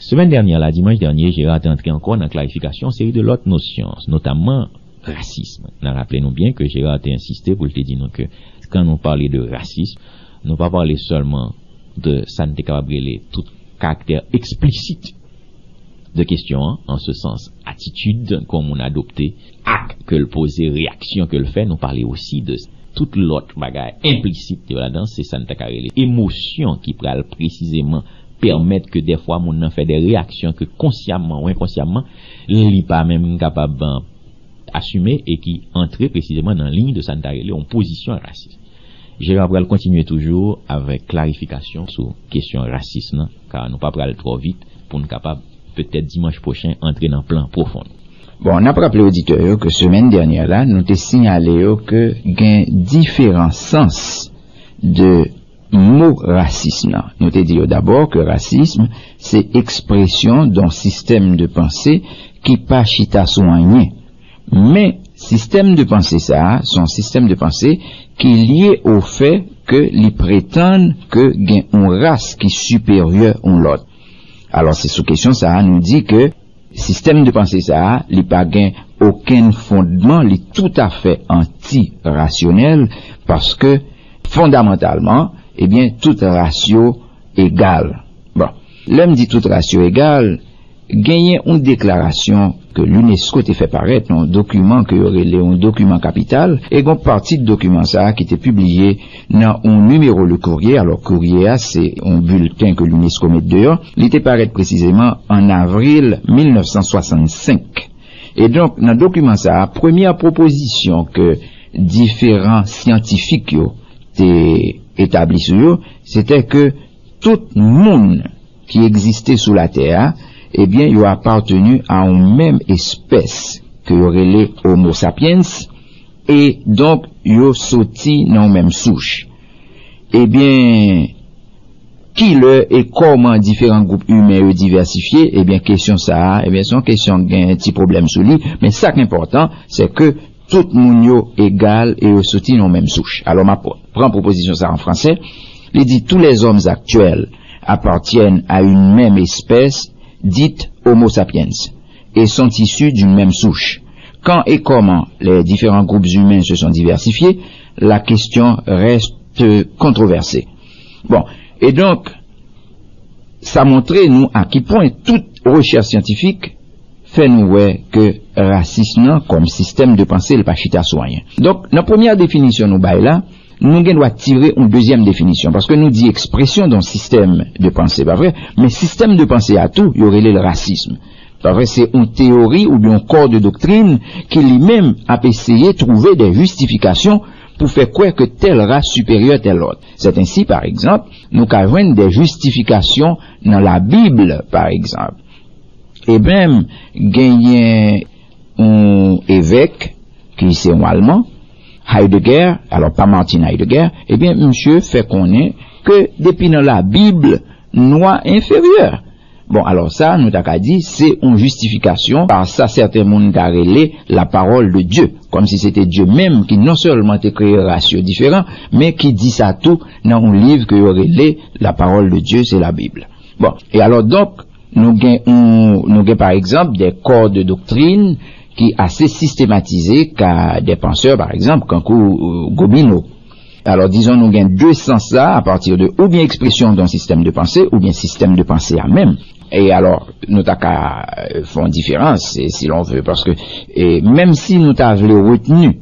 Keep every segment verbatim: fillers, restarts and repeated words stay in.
Semèn dènyè la, dimanch dènye, Gérard te antre ankò nan klarifikasyon yon seri de lòt nosyon, notamman rasism. N a raple nou byen ke Gérard te ensiste pou l te di nou ke kan nou pale de rasism, nou pa pale sèlman de sa n te kapab rele tout karaktè eksplisit de kesyon an, an se sans, atitid ke yon moun adopte, ak ke l poze, reyaksyon ke l fè, nou pale osi de tout lòt bagay enplisit yo ladan, se sa n ta ka rele emosyon ki pral presizeman pèmèt ke dèfwa moun nan fè de reyaksyon ke konsyamman ou enkonsyamman, li pa menm kapab asime e ki antre presizeman nan liy de sa n ta rele yon pozisyon rasis. Jera pral kontinye toujou avèk klarifikasyon sou kesyon rasis nan, ka nou pa pral twò vit pou n kapab, petèt dimanch pwochen, antre nan plan pwofon. Bon, n ap raple oditè yo ke semèn dènyè la, nou te siyale yo ke gen diferan sans de mo rasis nan. Nou te di yo dabò ke rasism se ekspresyon yon sistèm de panse ki pa chita sou anyen. Men, sistèm de panse sa a, se yon sistèm de panse ki lye o fè ke li pretann ke gen yon ras ki siperyè yon lòt. Alò, se sou kesyon sa a nou di ke sistèm de panse sa a, li pa gen okenn fondman, li toutafè anti-rasyonèl, paske fondamantalman, ebyen, tout ras yo egal. Bon, lè m di tout ras yo egal, genyen yon deklarasyon ke l'UNESCO te fè parèt nan yon dokiman ke yo rele yon dokiman kapital, e gon pati de dokiman sa a ki te pibliye nan yon nimewo Le Courrier. Alò, Courrier a, se yon bilten ke l'UNESCO met deyò. Li te parèt presizeman an avril mil nèf san swasannsenk. E donk, nan dokiman sa a, premyè pwopozisyon ke diferan syantifik yo te etabli sou yo, se te ke tout moun ki egziste sou latè a, ebyen, yo apateni a yon menm espès ke yo rele Homo sapiens, e donk, yo soti nan yon menm souch. Ebyen, kilè e kòman diferan gwoup imen yo divèsifye? Ebyen, kesyon sa a, ebyen, se yon kesyon k gen ti pwoblèm sou li, men sa k enpòtan, se ke tout moun yo egal e yo soti nan yon menm souch. Alò, m ap pran pwopozisyon sa a an fransè. Li di, tous les hommes actuels appartiennent à une même espèce dite Homo sapiens et sont issus d'une même souche. Quand et comment les différents groupes humains se sont diversifiés, la question reste controversée. Bon, e donk, sa montre nou a ki pwen tout rechèch syantifik fè nou wè ke rasis nan kòm sistèm de panse, li pa chita sou anyen. Donk, nan premyè definisyon nou bay la, nou gen dwa tire yon dezyèm definisyon, paske nou di ekspresyon yon sistèm de panse, pa vre? Men sistèm de panse a tou, yo rele l rasism. Pa vre, se yon teyori oubyen yon kò de doktrin ki li menm ap eseye twouve de jistifikasyon pou fè kwè ke tèl ras siperyè tèl lòt. Sèt ensi, pa egzanp, nou ka jwenn de jistifikasyon nan Labib, pa egzanp. E menm, genyen yon evèk, ki se yon Alman, Heidegger, alò pa Martin Heidegger, ebyen, misye fè konnen ke depi nan Labib, nwa enferyè. Bon, alò sa, nou ta ka di, se yon jistifikasyon pa sa sèten moun ta rele la parole de Dieu, kòmsi se te Dye menm ki non sèlman te kreye ras yo diferan, men ki di sa tou nan yon liv ke yo rele la parole de Dieu, se Labib. Bon, e alò donk, nou gen yon, nou gen pa egzanp de kò de doktrin ki ase sistematize ka de pansè, pa egzanp, kankou, euh, Gobineau. Alò, dizon nou gen de sans la, apati de oubyen ekspresyon yon sistèm de panse, oubyen sistèm de panse a menm. E alò, nou ta ka, euh, fè yon diferans, e, si l'on veut, paske, e, menm si nou ta vle retni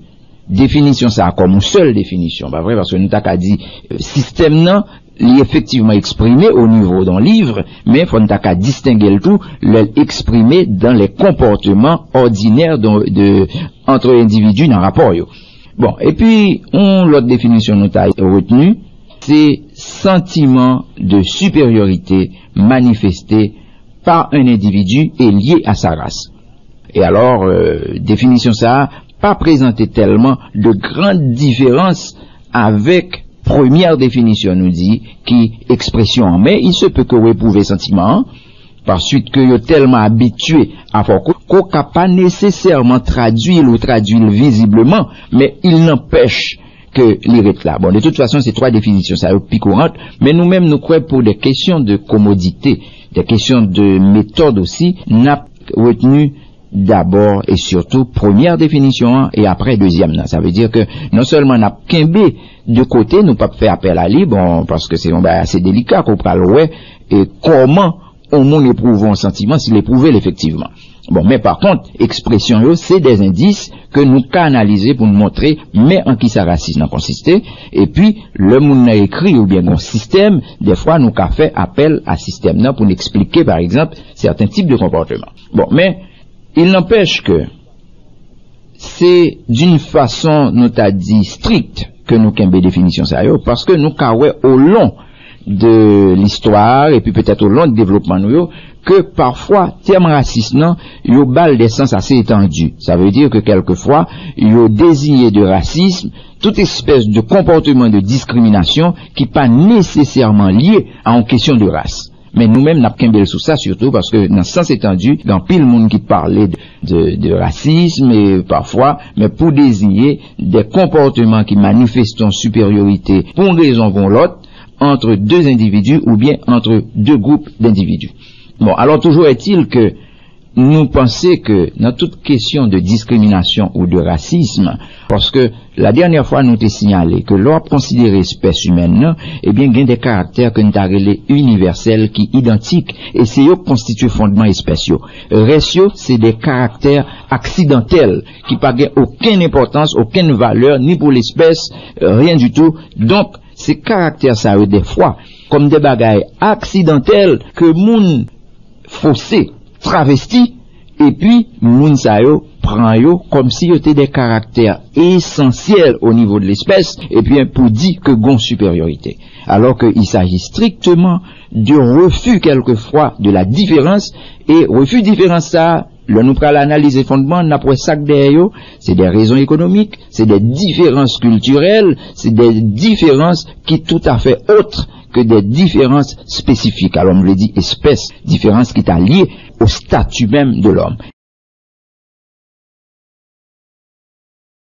definisyon sa a kòm yon sèl definisyon, pa vre? Paske nou ta ka di, euh, sistèm nan, li efektivman eksprime o nivo d'un livre, men fò n ta ka distenge l tou, lè l eksprime dans les comportements ordinaires de, de, entre individus nan rapò yo. Bon, epi, yon lòt definisyon nou ta retni, se sentiment de supériorité manifesté par un individu et lié à sa race. E alò, euh, definisyon sa a pa prezante tèlman de grann diferans avèk premyè definisyon nou di ki ekspresyon an. Men, il se peut que w epwouve santiman an, paske yo tèlman abitye a fè w ko, ko ka pa nesesèman tradui l ou tradui l vizibleman, men il n'empêche ke li ret la. Bon, de tout fason, se twa definisyon sa yo pi kourant, men nou menm nou kwè pou de kesyon de komodite, Des questions de méthode aussi, n ap retni dabò e sitou premyè definisyon an e apre dezyèm nan. Sa vle di ke non sèlman n ap kenbe de kote, nou p ap fè apèl a li, bon, paske se yon bagay ase delika ke w pral wè e kòman yon moun epwouve yon santiman, si l epwouve l efektivman. Bon, men pa kont, ekspresyon yo, se de endis ke nou ka analize pou n montre men an kisa rasis nan konsiste, epi lè moun nan ekri oubyen gen yon sistèm, dèfwa nou ka fè apèl a sistèm nan pou n eksplike, pa egzanp, sèten tip de konpòteman. Bon, men, il n'empêche que se d'une façon, nou ta di, strict ke nou kenbe definisyon sa yo, paske nou ka wè au long de l'histoire, epi petèt au long de devlopman nou yo, ke pafwa tèm rasis nan, yo ba l de sans ase etandi. Sa vle di ke kèlkefwa, yo deziye de rasism tout espès de konpòteman de diskriminasyon ki pa nesesèman lye a yon kesyon de ras. Men nou menm, n ap kenbe l sou sa sitou, paske nan sans etandi, gen anpil moun ki pale de, de, de rasism, e pafwa, men pou deziye de konpòteman ki manifeste yon siperyorite pou yon rezon pou yon lòt, entre deux individus oubyen entre deux groupes d'individus. Bon, alors, toujours est-il que nou panse ke nan tout kesyon de diskriminasyon ou de rasism, paske la dènyè fwa nou te siyale ke lè w ap konsidere espès imèn nan, ebyen, gen de karaktè ke n ta rele inivèsèl ki idantik, e se yo k konstitye fondman espès yo. Rès yo, se de karaktè aksidantèl ki pa gen okenn enpòtans, okenn valè, ni pou lespès, rien du tout. Donk, se karaktè sa yo, dèfwa, kòm de bagay aksidantèl ke moun fose, travesti, epi moun sa yo pran yo kòmsi yo te de karaktè esansyèl o nivo de lespès, ebyen, pou di ke gon siperyorite. Alors qu'il s'agit strictement de refus quelquefois de la différence, e refi diferans sa, lè nou pral analize fondman, n ap wè sa k dèyè yo, se de rezon ekonomik, se de diferans kiltirèl, se de diferans ki toutafè ot ke de diferans espesifik. Alò, m vle di espès, diferans ki ta lye o stati menm de lòm.